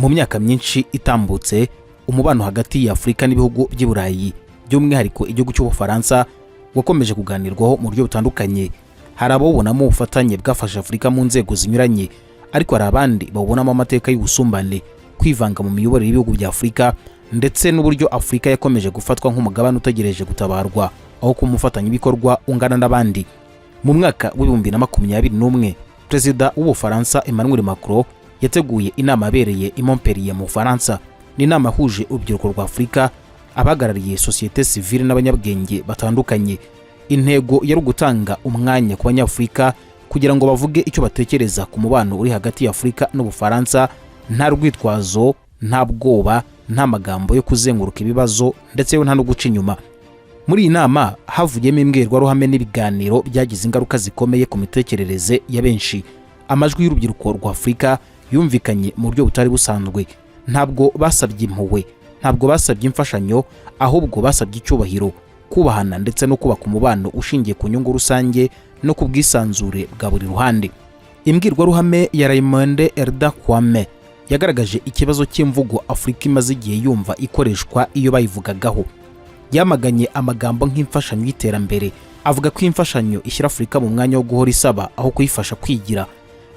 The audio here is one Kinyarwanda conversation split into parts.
Mu myaka myinshi itambutse, umubano hagati ya Afurika n'ibihugu by'i Burayi, by'umwihariko igihugu cy'Ubufaransa, wakomeje kuganirwaho mu buryo butandukanye. Hari abawubonamo ubufatanye bwafashe Afurika mu nzego zinyuranye, ariko hari abandi bawubonamo amateka y'ubusumbane, kwivanga mu miyoborere y'ibihugu bya Afurika, ndetse n'uburyo Afurika yakomeje gufatwa nk'umugabane utegereje gutabarwa aho kuba umufatanyabikorwa ungana n'abandi. Mu mwaka wa 2021, Perezida w'Ubufaransa Emmanuel Macron yateguye inama yabereye i Montpellier mu Bufaransa. Ni inama yahuje urubyiruko rwa Afurika, abahagarariye sosiyete sivile n'abanyabwenge batandukanye. Intego yari ugutanga umwanya ku Banyafurika kugira ngo bavuge icyo batekereza ku mubano uri hagati ya Afurika n'Ubufaransa, nta rwitwazo, nta bwoba, nta magambo yo kuzenguruka ibibazo, ndetse nta no guca inyuma. Muri iyi nama havugiyemo imbwirwaruhame n'ibiganiro byagize ingaruka zikomeye ku mitekerereze ya benshi. Amajwi y'urubyiruko rwa Afurika yumvikanye mu buryo butari busanzwe. Ntabwo basabye impuhwe, ntabwo basabye imfashanyo, ahubwo basabye icyubahiro, kubahana ndetse no kubaka umubano ushingiye ku nyungu rusange no ku bwisanzure bwa buri ruhande. Imbwirwaruhame ya Raymonde Erda Kwame yagaragaje ikibazo cy'imvugo Afurika imaze igihe yumva ikoreshwa iyo bayivugagaho. Yamaganye amagambo nk'imfashanyo y'iterambere, avuga ko imfashanyo ishyira Afurika mu mwanya wo guhora isaba aho kuyifasha kwigira.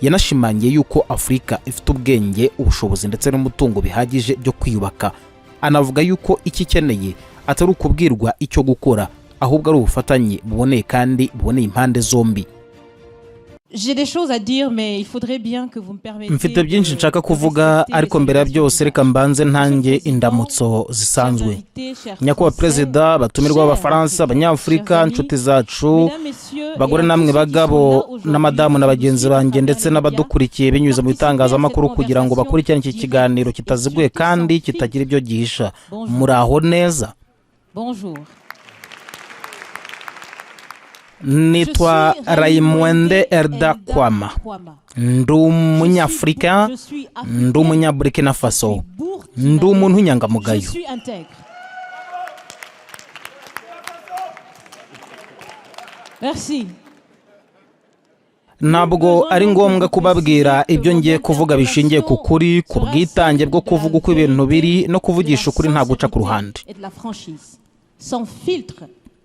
Yanashimangiye yuko Afurika ifite ubwenge, ubushobozi ndetse n'umutungo bihagije byo kwiyubaka, anavuga yuko icyo ikeneye atari ukubwirwa icyo gukora, ahubwo ari ubufatanye buboneye kandi buboneye impande zombi. J'ai des choses à dire, mais il faudrait bien que vous me permettiez. Mfite byinshi nshaka kuvuga, ariko mbere ya byose reka mbanze ntange indamutso zisanzwe. Nyakubahwa Perezida, batumirwa b'Abafaransa, Abanyafurika, inshuti zacu, bagore namwe bagabo, na madamu na bagenzi banjye, ndetse n'abadukurikiye binyuze mu bitangazamakuru kugira ngo bakurikirane iki kiganiro kitaziguye kandi kitagira ibyo gihisha, muraho neza? Bonjour. Nitwa Raymonde Erda Kwama, ndi Umunyafurika, ndi Umunyaburikina Faso, ndi umuntu w'inyangamugayo. Je suis intègre. Merci. Ntabwo ari ngombwa kubabwira ibyo ngiye kuvuga bishingiye ku kuri, ku bwitange bwo kuvuga uko ibintu biri no kuvugisha ukuri nta guca ku ruhande. Et de la franchise. Sans filtre,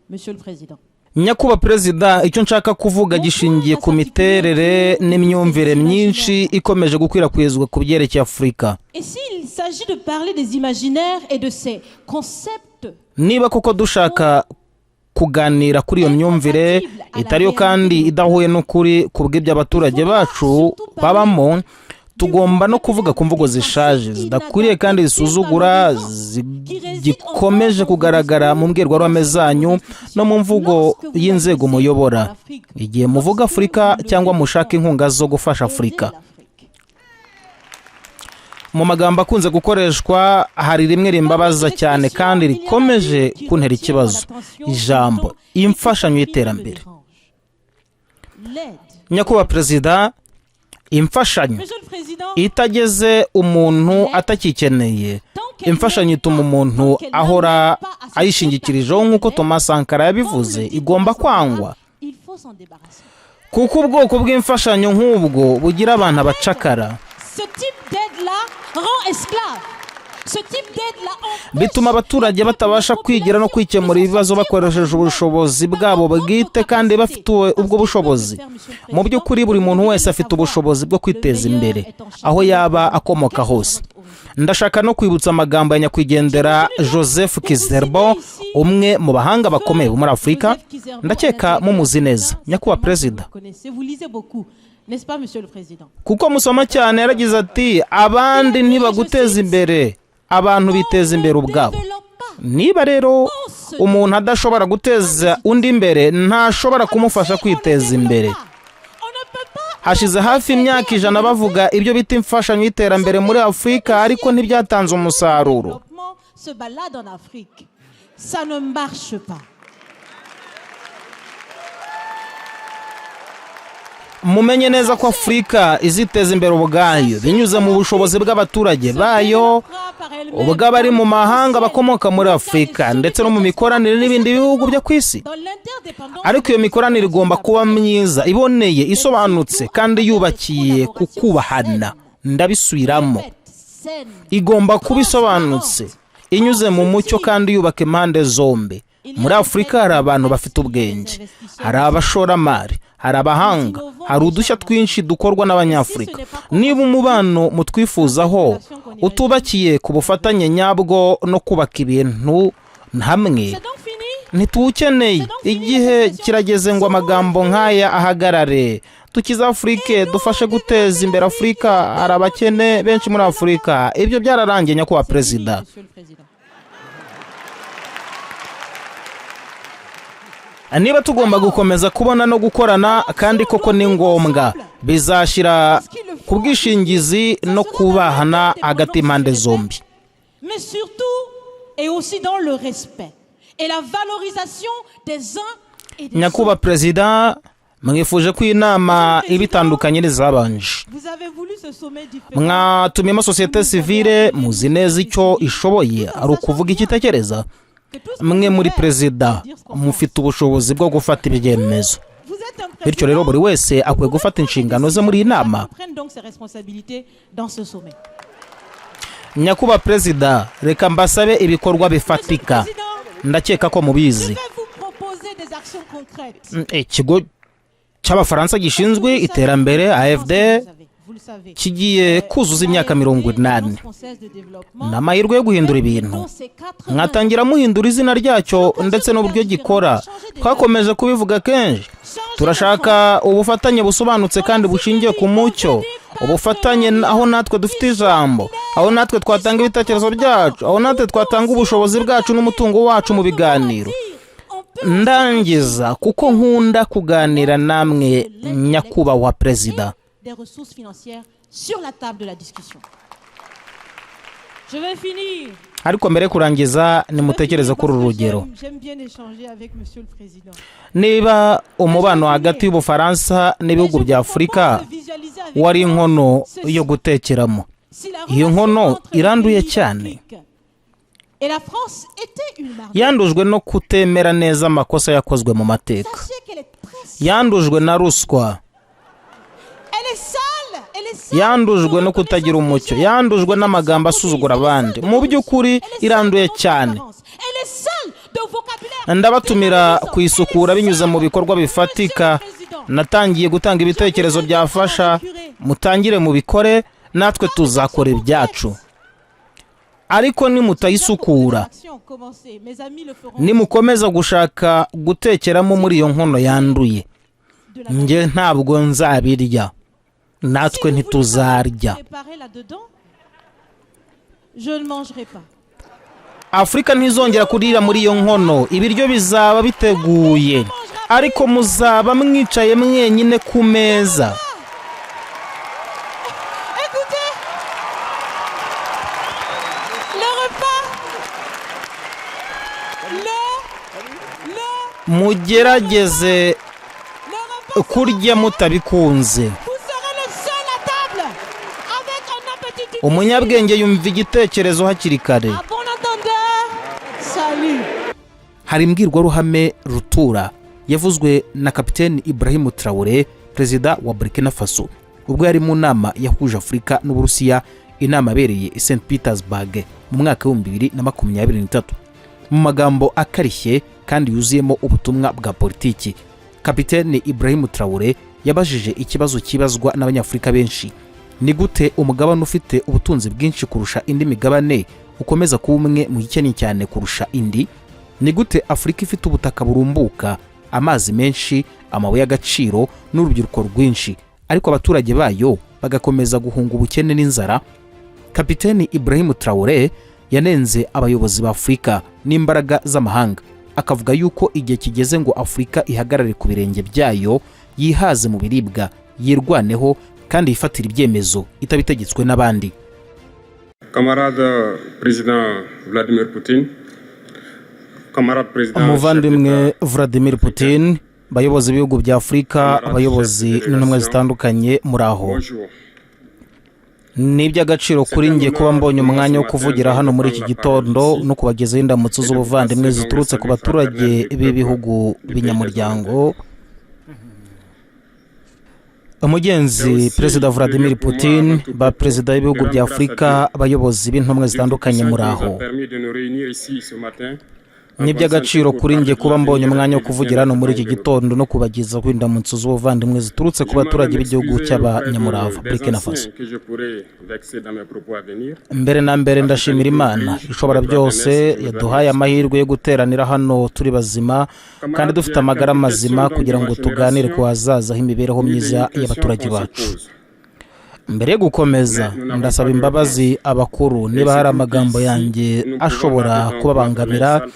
Monsieur le Président. Nyakubahwa Perezida, icyo nshaka kuvuga gishingiye ku miterere n'imyumvire myinshi ikomeje gukwirakwizwa ku byerekeye Afurika. Et s'il s'agit de parler des imaginaires et de ces concepts Niba koko dushaka kuganira kuri iyo myumvire itariyo kandi idahuye n'ukuri ku bw'ibyo abaturage bacu babamo, tugomba no kuvuga ku mvugo zishaje, zidakwiriye kandi zisuzugura, zigikomeje kugaragara mu mbwirwaruhame zanyu no mu mvugo y'inzego muyobora igihe muvuga Afurika cyangwa mushaka inkunga zo gufasha Afurika. Mu magambo akunze gukoreshwa hari rimwe rimbabaza cyane kandi rikomeje kuntera ikibazo: ijambo imfashanyo y'iterambere. Nyakubahwa Perezida, imfashanyo Monsieur le Président, itageze umuntu atakikeneye, imfashanyo ituma umuntu ahora ayishingikirijeho, nk'uko Thomas Sankara yabivuze, igomba kwangwa, il faut s'en débarrasser. kuko ubwoko bw'imfashanyo nk'ubwo bugira abantu abacakara. Ce type d'aide-là rend esclave. Ce type d'aide-là empêche Bituma abaturage batabasha kwigira no kwikemura ibibazo bakoresheje ubushobozi bwabo bwite kandi bafite ubwo bushobozi. Mu by'ukuri, buri muntu wese afite ubushobozi bwo kwiteza imbere aho yaba akomoka hose. Ndashaka no kwibutsa amagambo ya nyakwigendera Joseph Kizerbo, umwe mu bahanga bakomeye bo muri Afurika. Ndakeka mumuzi neza, Nyakubahwa Perezida, Vous connaissez, vous lisez beaucoup, n'est-ce pas, Monsieur le Président? kuko musoma cyane. Yaragize ati: "Abandi ntibaguteza imbere, abantu biteza imbere ubwabo." Niba rero umuntu adashobora guteza undi imbere, ntashobora kumufasha kwiteza imbere. Hashize hafi imyaka 100 bavuga ibyo bita imfashanyo y'iterambere muri Afurika, ariko ntibyatanze umusaruro. Développement se balade en Afrique. Ça ne marche pas. Mumenye neza ko Afurika iziteza imbere ubwayo binyuze mu bushobozi bw'abaturage bayo, ubw'abari mu mahanga bakomoka muri Afurika, ndetse no mu mikoranire n'ibindi bihugu byo ku isi. Dans l'interdépendance Ariko iyo mikoranire igomba kuba myiza, iboneye, isobanutse kandi yubakiye ku kubahana. Ndabisubiramo. Igomba kuba isobanutse, inyuze mu mucyo kandi yubaka impande zombi. Muri Afurika hari abantu bafite ubwenge, hari abashoramari, hari abahanga, hari udushya twinshi dukorwa n'Abanyafurika. Niba umubano mutwifuzaho utubakiye ku bufatanye nyabwo no kubaka ibintu hamwe, ntituwukeneye. Igihe kirageze ngo amagambo nk'aya ahagarare. Dukize Afurike, dufashe guteza imbere Afurika, hari abakene benshi muri Afurika. Ibyo byararangiye, nyakubahwa perezida. Niba tugomba gukomeza kubona no gukorana, kandi koko ni ngombwa, bizashyira ku bwishingizi no kubahana hagati y'impande zombi. Mais surtout et aussi dans le respect et la valorisation des uns et des Nyakubahwa autres. perezida, mwifuje ko inama iba itandukanye n'izabanje. Vous avez voulu ce sommet différent. Mwatumiyemo sosiyete sivile, muzi neza icyo ishoboye, ari ukuvuga icyo itekereza. Que tout ce que Mwe vous muri faites, perezida, dire ce qu'on mufite ubushobozi bwo gufata ibyemezo. Vous êtes un Bityo rero buri président, wese akwiye gufata inshingano ze muri iyi nama. Chacun prenne donc ses responsabilités dans ce sommet. Nyakubahwa perezida, reka mbasabe ibikorwa bifatika. Monsieur le Président, Ndakeka ko je mubizi. vais vous proposer des actions concrètes. Ikigo cy'Abafaransa gishinzwe iterambere, AFD, Vous le savez. kigiye kuzuza imyaka 80. Ni amahirwe yo guhindura ibintu, mwatangira muhindura izina ryacyo ndetse n'uburyo gikora. Twakomeje kubivuga kenshi, turashaka ubufatanye busobanutse kandi bushingiye ku mucyo, ubufatanye aho natwe dufite ijambo, aho natwe twatanga ibitekerezo byacu, aho natwe twatanga ubushobozi bwacu n'umutungo wacu mu biganiro. Ndangiza, kuko nkunda kuganira namwe, nyakubahwa perezida. Des ressources financières sur la table de la discussion. Je vais finir. Ariko mbere yo kurangiza, nimutekereze kuri uru rugero. J'aime bien échanger avec monsieur le président. Niba umubano hagati y'Ubufaransa n'ibihugu bya Afurika wari inkono yo gutekeramo, iyo nkono iranduye cyane. Et la France était une marmite. Yandujwe no kutemera neza amakosa yakozwe mu mateka. Sachez qu'elle est très sale. Yandujwe na ruswa. Elle est sale. Elle est sale. Yandujwe no kutagira umucyo. Yandujwe n'amagambo asuzugura abandi. Mu by'ukuri iranduye cyane. Elle est sale de vocabulaire. Ndabatumira kuyisukura binyuze mu bikorwa bifatika. Natangiye gutanga ibitekerezo byafasha, mutangire mubikore, natwe tuzakora ibyacu. Ariko nimutayisukura, nimukomeza gushaka gutekeramo muri iyo nkono yanduye, njye ntabwo nzabirya, natwe ntituzarya. Préparer là-dedans, je ne mangerai pas. Afurika ntizongera kurira muri iyo nkono. Ibiryo bizaba biteguye, ariko muzaba mwicaye mwenyine ku meza. Écoutez, le repas, Mugerageze le repas, kurya mutabikunze. vous serez le seul à table avec un appétit difficile. Umunyabwenge yumva igitekerezo hakiri kare. À bon entendeur, salut. Hari imbwirwaruhame rutura yavuzwe na Kapiteni Ibrahim Traore, perezida wa Burkina Faso, ubwo yari mu nama yahuje Afurika n'Uburusiya, inama yabereye i St Petersburg mu mwaka w'2023. Mu magambo akarishye kandi yuzuyemo ubutumwa bwa politiki, Kapiteni Ibrahim Traore yabajije ikibazo kibazwa n'Abanyafurika benshi: ni gute umugabane ufite ubutunzi bwinshi kurusha indi migabane ukomeza kuba umwe mu ikennye cyane kurusha indi? Ni gute Afurika ifite ubutaka burumbuka, amazi menshi, amabuye y'agaciro n'urubyiruko rwinshi, ariko abaturage bayo bagakomeza guhunga ubukene n'inzara? Kapiteni Ibrahim Traore yanenze abayobozi ba Afurika n'imbaraga z'amahanga, akavuga yuko igihe kigeze ngo Afurika ihagarare ku birenge byayo, yihaze mu biribwa, yirwaneho kandi yifatire ibyemezo itabitegetswe n'abandi. Camarade président Vladimir Poutine, camarade président Umuvandimwe Vladimir Putin, bayobozi b'ibihugu bya Afurika, abayobozi n'intumwa zitandukanye, muri aho. Bonjour. Ni iby'agaciro kuri njye kuba mbonye umwanya wo kuvugira hano muri iki gitondo no kubagezaho indamutso z'ubuvandimwe ziturutse ku baturage b'ibihugu binyamuryango. Umugenzi Perezida Vladimir Putin, ba perezida b'ibihugu bya Afurika, abayobozi b'intumwa zitandukanye, muri aho. Ni iby'agaciro kuri njye kuba mbonye umwanya wo kuvugira hano muri iki gitondo no kubagezaho indamutso z'ubuvandimwe ziturutse ku baturage b'igihugu cy'abanyamurava, Burkina Faso. Mbere na mbere, ndashimira Imana Ishobora Byose yaduhaye amahirwe yo guteranira hano turi bazima kandi dufite amagara mazima kugira ngo tuganire ku hazaza h'imibereho myiza y'abaturage bacu. Mbere yo gukomeza, ndasaba imbabazi abakuru niba hari amagambo yanjye ashobora kubabangamira.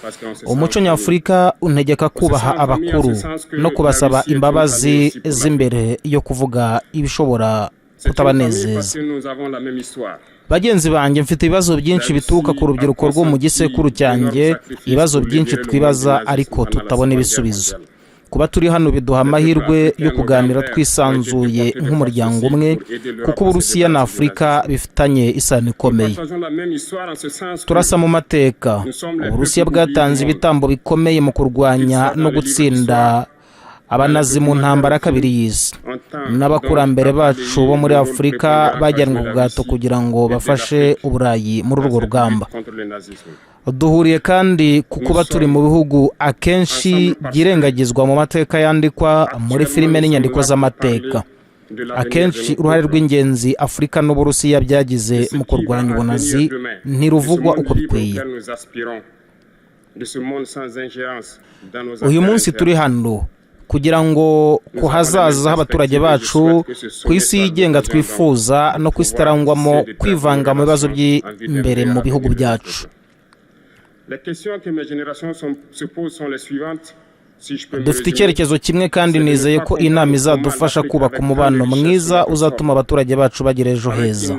Umuco nyafurika untegeka kubaha abakuru no kubasaba imbabazi z'imbere yo kuvuga ibishobora kutabanezeza. Bagenzi banjye, mfite ibibazo byinshi bituruka ku rubyiruko rwo mu gisekuru cyanjye, ibibazo byinshi twibaza ariko tutabona ibisubizo. Kuba turi hano biduha amahirwe yo kuganira twisanzuye nk'umuryango umwe, kuko Uburusiya na Afurika bifitanye isano ikomeye. Turasa mu mateka. Uburusiya bwatanze ibitambo bikomeye mu kurwanya no gutsinda Abanazi mu ntambara ya kabiri y'isi, n'abakurambere bacu bo muri Afurika bajyanwe ku gahato kugira ngo bafashe Uburayi muri urwo rugamba. Duhuriye kandi ku kuba turi mu bihugu akenshi byirengagizwa mu mateka yandikwa muri filime n'inyandiko z'amateka. Akenshi uruhare rw'ingenzi Afurika n'Uburusiya byagize mu kurwanya Ubunazi ntiruvugwa uko bikwiye. Uyu munsi turi hano kugira ngo ku hazaza h'abaturage bacu, ku isi yigenga twifuza no ku isi itarangwamo kwivanga mu bibazo by'imbere mu bihugu byacu. Dufite icyerekezo kimwe kandi nizeye ko inama izadufasha kubaka umubano mwiza uzatuma abaturage bacu bagira ejo heza.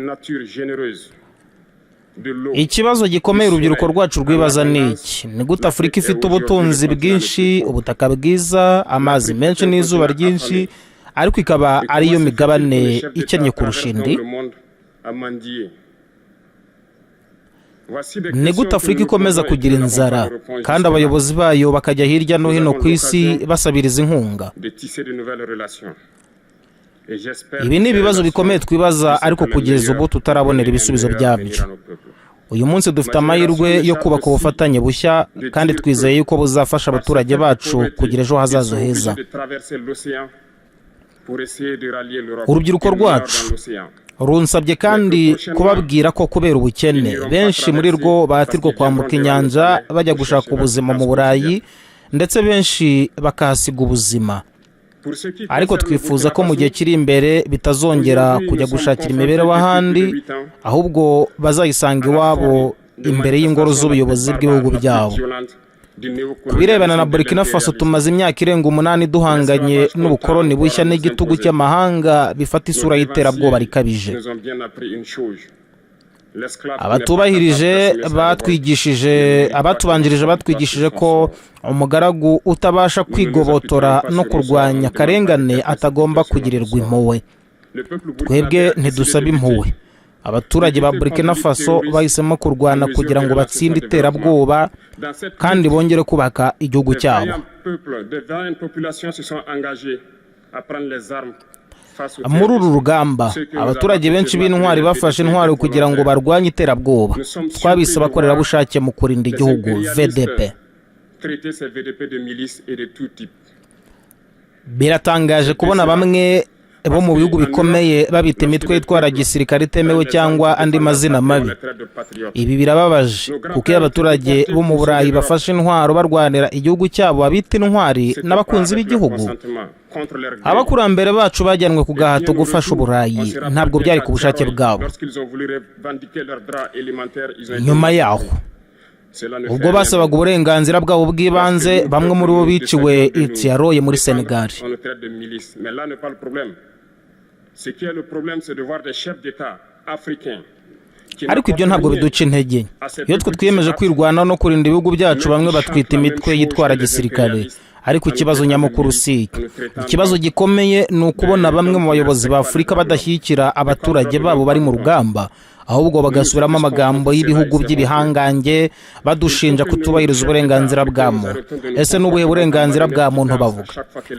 Ikibazo gikomeye urubyiruko rwacu rwibaza ni iki: ni gute Afurika ifite ubutunzi bwinshi, ubutaka bwiza, amazi menshi n'izuba ryinshi, ariko ikaba ariyo migabane ikennye kurusha indi? Ni gute Afurika ikomeza kugira inzara kandi abayobozi bayo bakajya hirya no hino ku isi basabiriza inkunga? Ibi ni ibibazo bikomeye twibaza, ariko kugeza ubu tutarabonera ibisubizo byabyo. Uyu munsi dufite amahirwe yo kubaka ubufatanye bushya kandi twizeye yuko buzafasha abaturage bacu kugira ejo hazaza heza. Urubyiruko rwacu runsabye kandi kubabwira ko kubera ubukene, benshi muri rwo bahatirwa kwambuka inyanja bajya gushaka ubuzima mu Burayi, ndetse benshi bakahasiga ubuzima. Ariko twifuza ko mu gihe kiri imbere bitazongera kujya gushakira imibereho ahandi, ahubwo bazayisanga iwabo imbere y'ingoro z'ubuyobozi bw'ibihugu byabo. Ku birebana na Burkina Faso, tumaze imyaka irenga 8 duhanganye n'ubukoroni bushya n'igitugu cy'amahanga bifata isura y'iterabwoba rikabije. Abatubahirije batwigishije, abatubanjirije batwigishije ko umugaragu utabasha kwigobotora no kurwanya akarengane atagomba kugirirwa impuhwe. Twebwe ntidusaba impuhwe. Abaturage ba Burkina Faso bahisemo kurwana kugira ngo batsinde iterabwoba kandi bongere kubaka igihugu cyabo. Muri uru rugamba, abaturage benshi b'intwari bafashe intwaro kugira ngo barwanye iterabwoba. Twabise abakorerabushake mu kurinda igihugu, VDP. Biratangaje kubona bamwe bo mu bihugu bikomeye babita imitwe yitwara gisirikare itemewe cyangwa andi mazina mabi. Ibi birababaje kuko iyo abaturage bo mu Burayi bafashe intwaro barwanira igihugu cyabo, babita intwari n'abakunzi b'igihugu. Abakurambere bacu bajyanwe ku gahato gufasha Uburayi, ntabwo byari ku bushake bwabo. Nyuma yaho, ubwo basabaga uburenganzira bwabo bw'ibanze, bamwe muri bo biciwe i Thiaroye muri Senegal. Ariko ibyo ntabwo biduca intege. Iyo twe twiyemeje kwirwanaho no kurinda ibihugu byacu, bamwe batwita imitwe yitwara gisirikare. Ariko ikibazo nyamukuru si iki. Ikibazo gikomeye ni ukubona bamwe mu bayobozi ba Afurika badashyigikira abaturage babo bari mu rugamba, Ahubwo bagasubiramo amagambo y'ibihugu by'ibihangange badushinja kutubahiriza uburenganzira bwa muntu. Ese ni ubuhe burenganzira bwa muntu bavuga?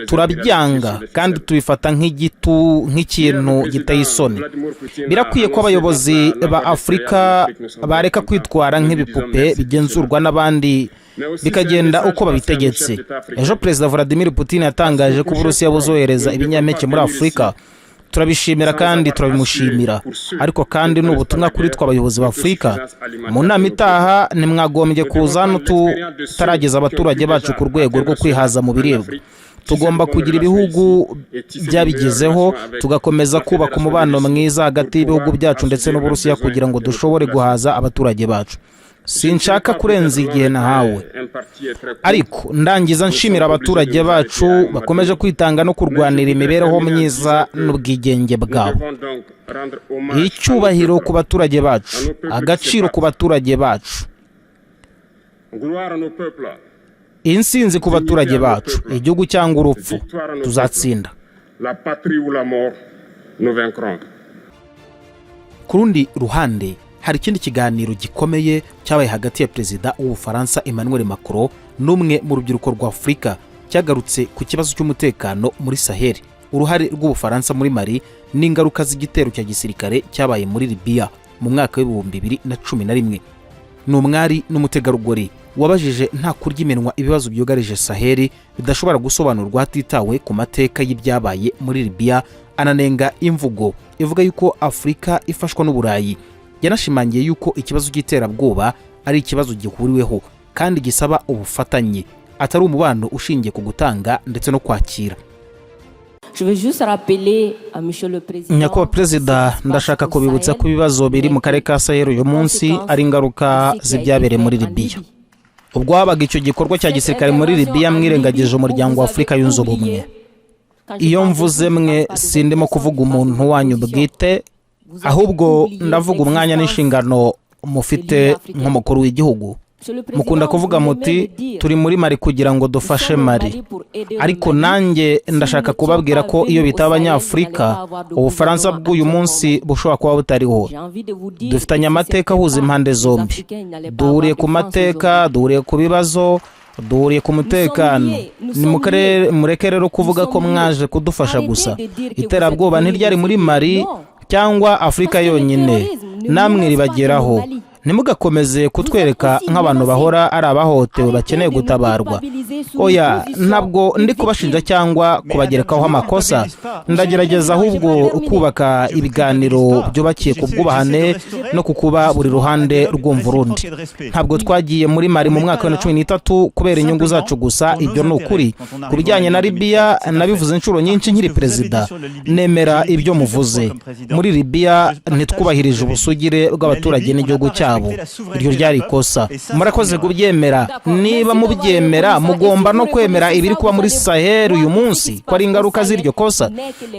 Turabyanga kandi tubifata nk'ikintu giteye isoni. Birakwiye ko abayobozi ba Afurika bareka kwitwara nk'ibipupe bigenzurwa n'abandi, bikagenda uko babitegetse. Ejo Perezida Vladimir Putin yatangaje ko Uburusiya buzohereza ibinyampeke muri Afurika. Turabishimira kandi turabimushimira, ariko kandi ni ubutumwa kuri twe abayobozi ba Afurika: mu nama itaha ntimwagombye kuza hano tutarageza abaturage bacu ku rwego rwo kwihaza mu biribwa. Tugomba kugira ibihugu byabigezeho, tugakomeza kubaka umubano mwiza hagati y'ibihugu byacu ndetse n'Uburusiya kugira ngo dushobore guhaza abaturage bacu. Sinshaka kurenza igihe nahawe, ariko ndangiza nshimira abaturage bacu bakomeje kwitanga no kurwanira imibereho myiza n'ubwigenge bwabo. Icyubahiro ku baturage bacu, agaciro ku baturage bacu, insinzi ku baturage bacu, igihugu cyangwa urupfu, tuzatsinda. La patrie ou la mort, nous vaincrons. Ku rundi ruhande, hari ikindi kiganiro gikomeye cyabaye hagati ya Perezida w'Ubufaransa Emmanuel Macron n'umwe mu rubyiruko rwa Afurika, cyagarutse ku kibazo cy'umutekano muri Sahel, uruhare rw'Ubufaransa muri Mali n'ingaruka z'igitero cya gisirikare cyabaye muri Libiya mu mwaka w'2011. Ni umwari n'umutegarugori wabajije nta kurya iminwa ibibazo byugarije Saheli bidashobora gusobanurwa hatitawe ku mateka y'ibyabaye muri Libiya, ananenga imvugo ivuga yuko Afurika ifashwa n'Uburayi. Yanashimangiye yuko ikibazo cy'iterabwoba ari ikibazo gihuriweho kandi gisaba ubufatanye, atari umubano ushingiye ku gutanga ndetse no kwakira. Nyakubahwa Perezida, ndashaka kubibutsa ko ibibazo biri mu karere ka Sahel uyu munsi ari ingaruka z'ibyabereye muri Libiya. Ubwo habaga icyo gikorwa cya gisirikare muri Libiya, mwirengagije Umuryango wa Afurika Yunze Ubumwe. Iyo mvuze mwe, sindimo kuvuga umuntu wanyu bwite, ahubwo ndavuga umwanya n'inshingano mufite nk'umukuru w'igihugu. Mukunda kuvuga muti: "Turi muri Mali kugira ngo dufashe Mali." Ariko nanjye ndashaka kubabwira ko iyo bitaba Abanyafurika, Ubufaransa bw'uyu munsi bushobora kuba butariho. Dufitanye amateka ahuza impande zombi, duhuriye ku mateka, duhuriye ku bibazo, duhuriye ku mutekano. Mureke rero kuvuga ko mwaje kudufasha gusa. Iterabwoba ntiryari muri Mali cyangwa Afurika yonyine, namwe ribageraho. Ntimugakomeze kutwereka nk'abantu bahora ari abahohotewe bakeneye gutabarwa. Oya, ntabwo ndi kubashinja cyangwa kubagerekaho amakosa. Ndagerageza ahubwo kubaka ibiganiro byubakiye ku bwubahane no ku kuba buri ruhande rwumva urundi. Ntabwo twagiye muri Mali mu mwaka wa 2013 kubera inyungu zacu gusa, ibyo ni ukuri. Ku bijyanye na Libiya, nabivuze inshuro nyinshi nkiri perezida, nemera ibyo muvuze. Muri Libiya ntitwubahirije ubusugire bw'abaturage n'igihugu cyabo, iryo ryari ikosa. Murakoze kubyemera. Niba mubyemera, mugomba no kwemera ibiri kuba muri Sahel uyu munsi ko ari ingaruka z'iryo kosa.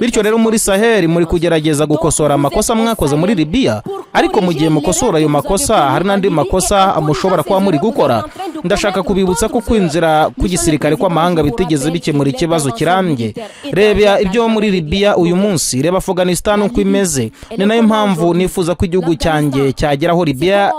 Bityo rero, muri Sahel muri kugerageza gukosora amakosa mwakoze muri Libiya, ariko mu gihe mukosora ayo makosa, hari n'andi makosa mushobora kuba muri gukora. Ndashaka kubibutsa ko kwinjira kw'igisirikare kw'amahanga bitigeze bikemura ikibazo kirambye. Reba ibyo muri Libiya uyu munsi, reba Afghanistan uko imeze. Ni nayo mpamvu nifuza ko igihugu cyanjye cyageraho Libiya,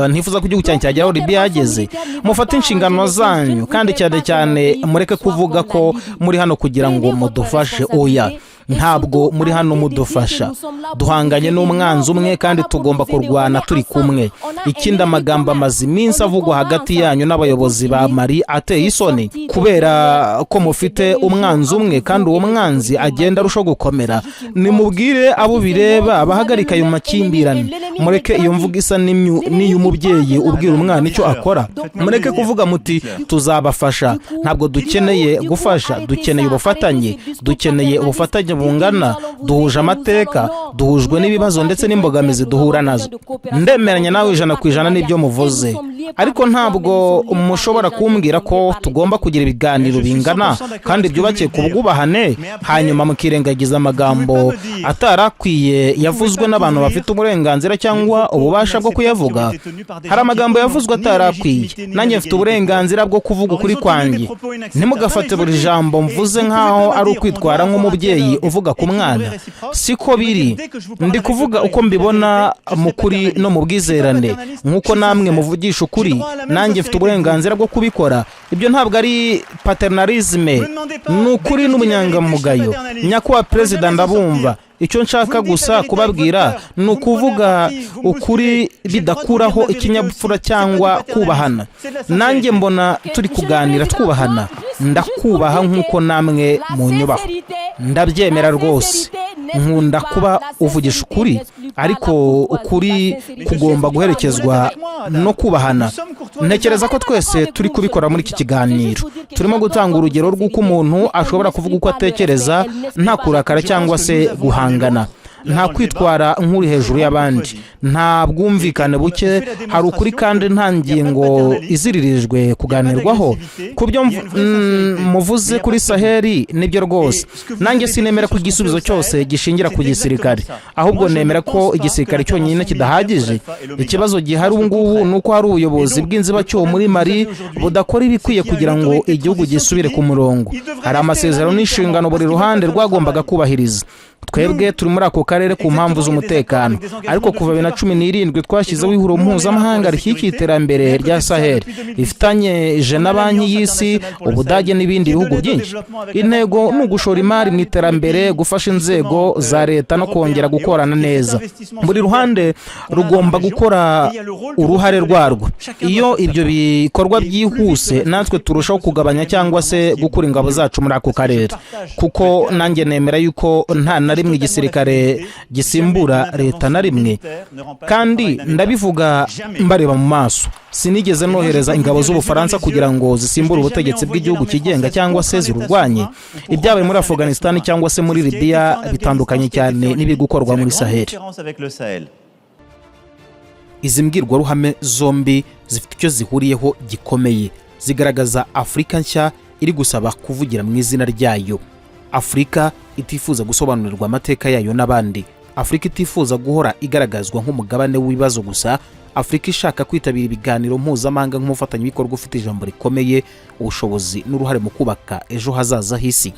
ntifuza ko igihugu cyanjye cyageraho Libiya yageze. Mufate inshingano zanyu, kandi cyane cyane mureke kuvuga ko muri hano kugira ngo mudufashe. Oya, ntabwo muri hano mudufasha. Duhanganye n'umwanzi umwe kandi tugomba kurwana turi kumwe. Ikindi, amagambo amaze iminsi avugwa hagati yanyu n'abayobozi ba Mali ateye isoni, kubera ko mufite umwanzi umwe kandi uwo mwanzi agenda arushaho gukomera. Nimubwire abo bireba bahagarika ayo makimbirane. Mureke iyo mvugo isa n'iy'umubyeyi ubwira umwana icyo akora. Mureke kuvuga muti: "Tuzabafasha." Ntabwo dukeneye gufasha, dukeneye ubufatanye. Dukeneye ubufatanye bungana. Duhuje amateka, duhujwe n'ibibazo ndetse n'imbogamizi duhura nazo. Ndemeranya nawe 100% n'ibyo muvuze. Ariko ntabwo mushobora kumbwira ko tugomba kugira ibiganiro bingana kandi byubakiye ku bwubahane, hanyuma mukirengagiza amagambo atarakwiye yavuzwe n'abantu bafite uburenganzira cyangwa ububasha bwo kuyavuga. Hari amagambo yavuzwe atarakwiye. Nanjye mfite uburenganzira bwo kuvuga ukuri kwanjye. Ntimugafate buri jambo mvuze nk'aho ari ukwitwara nk'umubyeyi uvuga ku mwana. Siko biri. Ndi kuvuga uko mbibona mu kuri no mu bwizerane. Nk'uko namwe muvugisha ukuri, nanjye mfite uburenganzira bwo kubikora. Ibyo ntabwo ari paternalisme, ni ukuri n'ubunyangamugayo. Nyakubahwa Perezida, ndabumva. Icyo nshaka gusa kubabwira ni ukuvuga ukuri bidakuraho ikinyabupfura cyangwa kubahana. Nanjye mbona turi kuganira twubahana. Ndakubaha nk'uko namwe mu nyubaho. Ndabyemera rwose. Nkunda kuba uvugisha ukuri, ariko ukuri kugomba guherekezwa no kubahana. Ntekereza ko twese turi kubikora muri iki kiganiro. Turimo gutanga urugero rw'uko umuntu ashobora kuvuga uko atekereza nta kurakara cyangwa se guhangana, nta kwitwara nk'uri hejuru y'abandi, nta bwumvikane buke. Hari ukuri kandi nta ngingo iziririjwe kuganirwaho. Ku byo muvuze kuri Saheli, nibyo rwose. Nanjye sinemera ko igisubizo cyose gishingira ku gisirikare, ahubwo nemera ko igisirikare cyonyine kidahagije. Ikibazo gihari ubu ngubu ni uko hari ubuyobozi bw'inzibacyuho muri Mali budakora ibikwiye kugira ngo igihugu gisubire ku murongo. Hari amasezerano n'inshingano buri ruhande rwagombaga kubahiriza. Twebwe turi muri ako karere ku mpamvu z'umutekano, ariko kuva 2017 twashyizeho ihuriro mpuzamahanga rishyigikiye iterambere rya Sahel, rifitanyije na Banki y'Isi, Ubudage n'ibindi bihugu byinshi. Intego ni ugushora imari mu iterambere, gufasha inzego za leta no kongera gukorana neza. Buri ruhande rugomba gukora uruhare rwarwo. Iyo ibyo bikorwa byihuse, natwe turushaho kugabanya cyangwa se gukura ingabo zacu muri ako karere, kuko nanjye nemera yuko nta na rimwe igisirikare gisimbura leta, na rimwe. Kandi ndabivuga mbareba mu maso: sinigeze nohereza ingabo z'Ubufaransa kugira ngo zisimbure ubutegetsi bw'igihugu kigenga cyangwa se zirurwanye. Ibyabaye muri Afghanistan cyangwa se muri Libiya bitandukanye cyane n'ibiri gukorwa muri Sahel. Izi mbwirwaruhame zombi zifite icyo zihuriyeho gikomeye: zigaragaza Afurika nshya iri gusaba kuvugira mu izina ryayo, Afurika itifuza gusobanurirwa amateka yayo n'abandi, Afurika itifuza guhora igaragazwa nk'umugabane w'ibibazo gusa, Afurika ishaka kwitabira ibiganiro mpuzamahanga nk'umufatanyabikorwa ufite ijambo rikomeye, ubushobozi n'uruhare mu kubaka ejo hazaza h'isi.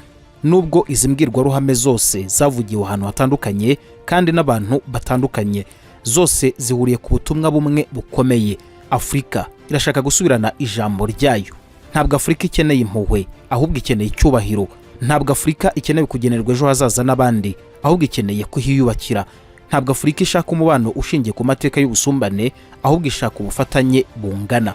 Nubwo izi mbwirwaruhame zose zavugiwe ahantu hatandukanye kandi n'abantu batandukanye, zose zihuriye ku butumwa bumwe bukomeye: Afurika irashaka gusubirana ijambo ryayo. Ntabwo Afurika ikeneye impuhwe, ahubwo ikeneye icyubahiro. Ntabwo Afurika ikeneye kugenerwa ejo hazaza n'abandi, ahubwo ikeneye kuhiyubakira. Ntabwo Afurika ishaka umubano ushingiye ku mateka y'ubusumbane, ahubwo ishaka ubufatanye bungana.